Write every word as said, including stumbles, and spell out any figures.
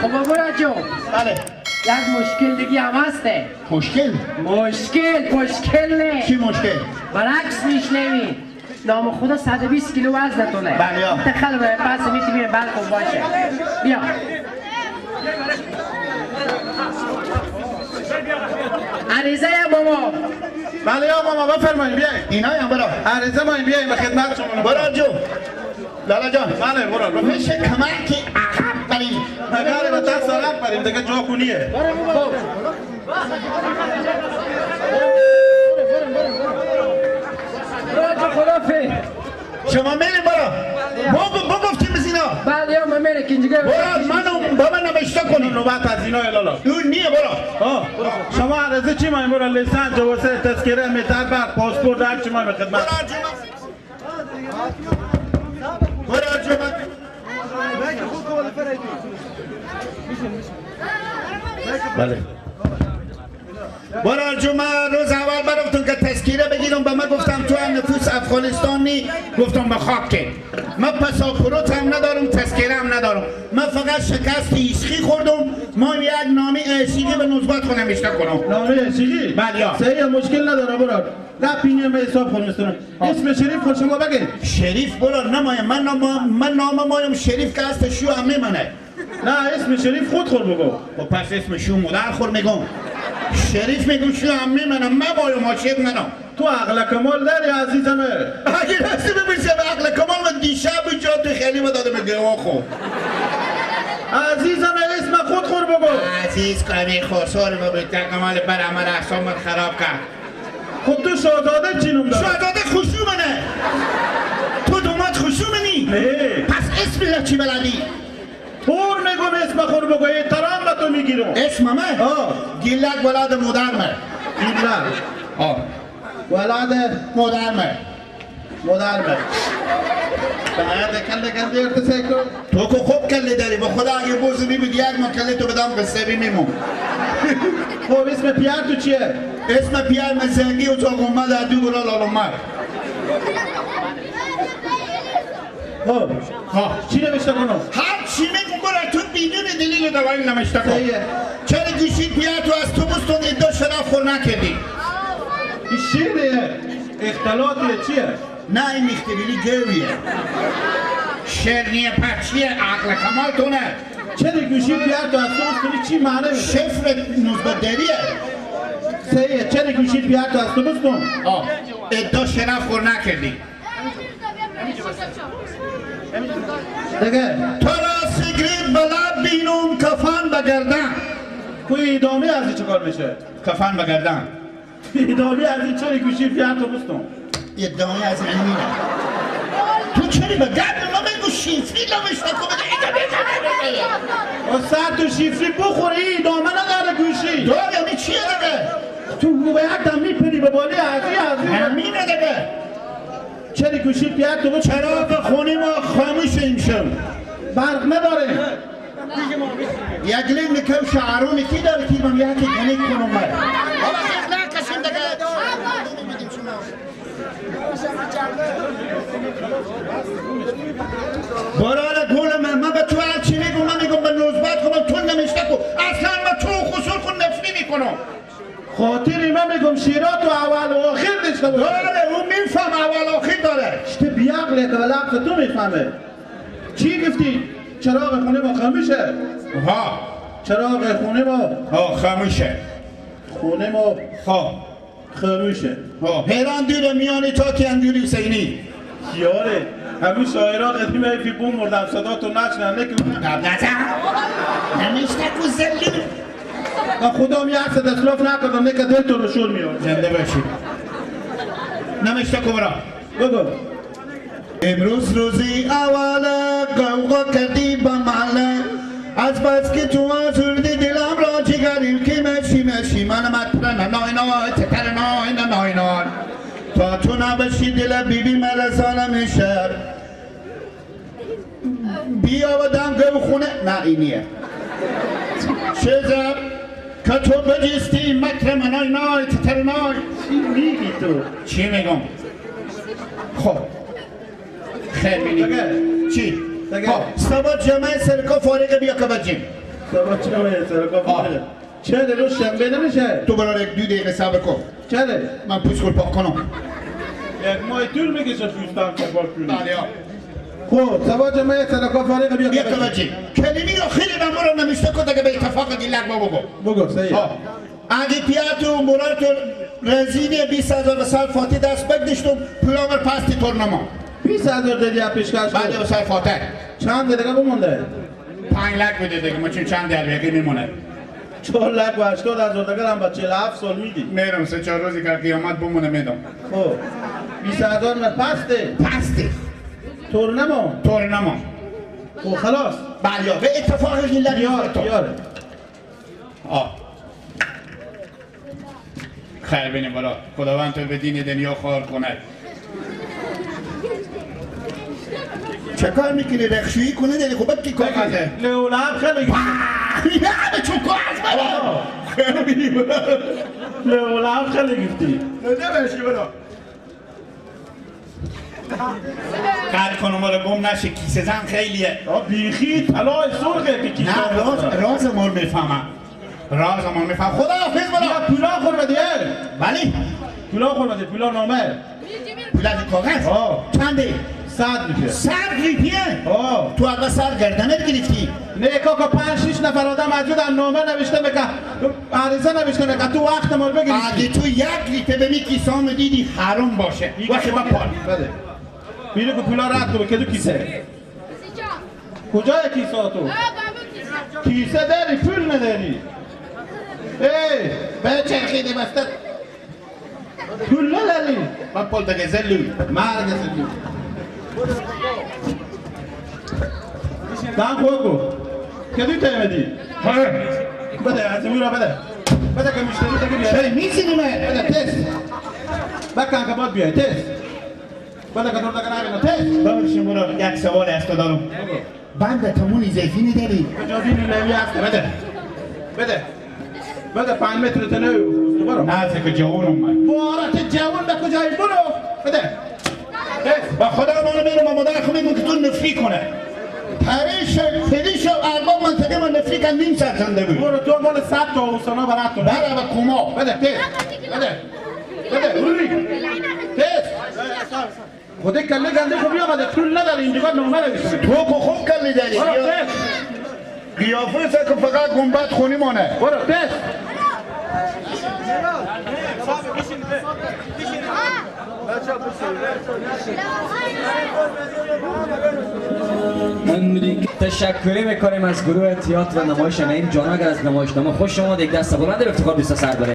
خب، برار جون. بله. یک مشکل دیگه هم هسته. مشکل؟ مشکل، مشکل نه. چی مشکل؟ برعکس می‌شنوی. نام خدا صد و بیست کیلو وزن تونه. بله، یا. تخل به پس می‌تونی بلکم باشه. بیا. عریضه یا ماما. بله یا ماما، بفرمایید، بیایید. اینا یا برار. عریضه ما بیاییم به خدمت شما. برار جون. لالا جان. بله، برار، بفرمایید. می‌شه کمکی عقب بریم؟ بله، به دست عقب بریم، دیگه جا خونیه. خب. برار جون، خداحافظ. شما می‌ری برار؟ بگو، بگفتیم از اینا. بله، یا من می‌ره که اینجا. برار، منو با من نوشته کنی. نوبت از اینا لالا. اون نیه برار. ها. شما عریضه چی مایین برار؟ لیسانس، جواز، تذکره، متر برق، پاسپورت، هر چی مایین به خدمت. برار جون. برار جون. بله. برار جون، من روز اول برفتم که تذکره بگیرم، به من گفتم تو هم نفوس افغانستان نی، گفتم به خاک که. من پاسپورت هم ندارم، تذکره هم ندارم، من فقط شکست عشقی خوردم، ما یک نامه عشقی به نوبت خود نوشته کنم. نامه عشقی؟ بله، یا. صحیح، مشکل نداره برار. نه، پینی من حساب خود می‌ستونم. اسم شریف خود شما بگید. شریف برار نمایم، من نام، من نام مایم شریف که هست شو هم می‌مانه. نه، اسم شریف خود خور بگو. خب پس اسم شو مادر خور می‌گم. شریف می‌گم، شو هم می‌مانم، من بایم عاشق منم. تو عقل کمال داری عزیزمه؟ اگه راستی بپرسم، عقل کمال من دیشب بود جا تو خیلی ما دادم گوا خو. عزیزمه، اسم خود خور بگو. عزیز کمی خسار ما بود، کمال بر عمل اعصاب من خراب کرد. خب تو شاهزاده چی نام داری؟ شاهزاده خوشو منه. تو داماد خوشو منی؟ نه. پس اسم را چی بلدی؟ طور می‌گم اسم خور بگو، احترام به تو می‌گیرم. اسم من؟ ها. گیلک ولد مادر من. گیلک. ها. ولد مادر من. مادر من. باید کله گندی ارتسه کن. تو که خوب کله داری، به خدا اگه بوز می‌بود یک ماه کله تو بدم قصه بی میمون. خب اسم پیار تو چیه؟ اسم پیار من زنگی و تو گمه در دو برا لالومر. خب. ها. چی نوشته کنم؟ هر چی می‌گم برار، تو بدون دلیل داوری نوشته کن. صحیحه. چره گوشی پیار تو از تو بستون، ادعا شرف خور نکردی؟ این شعره، اختلاطیه، چیه؟ نه، این میختبیلی گویه. شعر نیه، پس چیه؟ عقل کمال تو نه. چره گوشی پیار تو از تو بستونی چی معنی می‌ده؟ شفر نوزده دریه. صحیحه، چره گوشی پیار تو از تو بستون؟ آه. ادعا شرف خور نکردی. دگه. تو را سیگریت به لب بینم، کفن به گردن. تو ادامه از این چه کار می‌شه؟ کفن به گردن. ادامه از این چره گوشی پیار تو بستون؟ ادامه از این اینه. تو چره به گرد ما می‌گو شیفتی نوشته کن؟ استاد تو شیفتی بخوری، ادامه نداره گوشی. داره، همین چیه داره؟ تو به یک دم می‌پری به بالای ازی، ازی. همینه داره. چره گوشی پیار تو بستون؟ چراغ خونه ما خاموش امشب. برق نداره. یک لین کفش آرومی کی داره کی من یکی گنی کنم من. بابا، خیلی کشیم دیگه. برار گل من، من به تو هر چی می‌گم، من می‌گم به نوبت خود تو نوشته کن. اصلاً من تو خسور خود نفری می‌کنم. خاطر من می‌گم شعرا تو اول و آخر داشته باشه. داره، او می‌فهمه اول آخر داره. اشته بی‌عقله که به لفظ تو می‌فهمه. چی گفتی؟ چراغ خونه ما خاموشه. ها. چراغ خونه ما. ها، خاموشه. خونه ما. ها. خاموشه. ها، حیران دور میانی تا که انجوری حسینی. یاره، همین شاعرها قدیم ای فی بوم مردم صدا تو نشنه، نه که گپ نزن. نمیشته کو زلی. و خدا می عکس دستلاف نکردم، نه که دل تو رو شور می‌آورد. زنده باشی. نمیشته کو برار. بگو. امروز روزی اوله، غوغا کردی با محله. از بس که تو آزردی دلم را جگریم که مشی مشی، من متر نای نای، تتر نای نای نای. تا تو نباشی دل بی‌بی مرزانه می‌شه. بیا و دم گو خونه. نه، اینیه. چیزه که تو بجستی متر منای نای، تتر نای. چی می‌گی تو؟ چی می‌گم؟ خب. خیر بینی. دگه. چی؟ دگه. خب، سبا جمعه سرکا فارغ بیا که بجیم. صبا چه وقت سر کار آه. فارغ؟ چله، روز شنبه نمیشه؟ تو برار یک دو دقیقه صبر کن. چله؟ من پوست کول پاک کنم. یک ماه طول می‌کشه پوستم که پاک کنی. بله، آه. خب، صبا جان، من یک سر کار فارغ، بیا بیا که که بچی. کلمی را خیلی نمره نمیشته کده که به اتفاق گیلک با بگو. بگو، صحیح. آه. اگه پیاتو مرارتو رزینی بیست هزار به سر فاتح دست بگدیشتم، پولامر پستی تورنما. بیست هزار دادی پیشکش بله، کن. به سر فاتح. چند دیگه بمونده؟ پنج لک بده دیگه، ما چون چند در بیگی میمونه. چهار لک و هشتاد هزار دیگه هم با چهل و هفت سال میدی. میرم سه چهار روزی که قیامت بمونه میدم. خب. بیست هزار من پسته. پستی. تورنما. تورنما. خب خلاص. بله، به اتفاق گیلک یار، تو. یار. آه. خیر بینی برو. خداوند تو به دین دنیا خوار کنه. چه کار می‌کنی؟ رخشویی کنی داری؟ خب کی کار بگی. کرده؟ لئو لعب خیلی گفتی. نه، به چون کار از برو. آه. خیر بینی برو. لئو لعب خیلی گفتی. نه، نه، بشی برو. قد کنم ولی گم نشه، کیسه زن خیلیه. آه، بیخی طلای سرخه که کیسه نه، راز، راز مور می‌فهمم. راز مور می‌فهمم. خدا حافظ بلا. یا پولا خور بدیه. بله. پولا خور بدیه، پولا نامه. پولا کاغذ؟ آه. چنده؟ صد روپیه. صد روپیه؟ آه. تو اول سر گردنت گرفتی. نه کاکا، پنج شش نفر آدم از جد نامه نوشته می‌که، عریضه نوشته می‌که، تو وقت ما رو بگیری. اگه تو یک روپیه به می کیسه آمدیدی حرام باشه. این وقت کیسه بپال. بده. بیرو که پولا رد کنه که تو کیسه. کجای کیسه تو؟ کیسه داری، پول نداری. ای، به چرخی دی بسته. پول نداری؟ من پول دگه زلو. مرگ زلو. دان خوب کو. کدی تیمه دی؟ ها. بده، از این را بده. بده که مشتری دگه بیاد. شای می‌زینی من. بده، تست. بکن که باید بیای، تست. بده که دور دگه نگه، تست. ببخشید، برو، یک سوال است دارم. بگو. بند تمون اضافی نداری؟ کجا دینی لوی هست؟ بده. بده. بده، پنج متر تنه دوباره. نه، از که جوانم من. بارت جوان به کجایی؟ برو. بده. بس. با خدا من می‌رم، مادر خو می‌گم که تو نفری کنه. پریش، پریش و ارباب منطقه من نفری کن نیم ساعت زنده بود. برو، تو مال صد تا اوسانا برات تو. بله، با کما. بده، تیز. بده. بده، روی. تیز. خودی کله گنده خو بیامده، پول نداری، اینجا نامه نوشته. تو که خوب کله داری. برو، تیز. قیافه سه که فقط گنبد خونی مانه. برو، تیز. تشکری می‌کنیم از گروه تئاتر و نمایش نعیم جان. اگر از نمایشنامه خوش آمد، یک دست بلند به افتخار دوستا سر بزنید.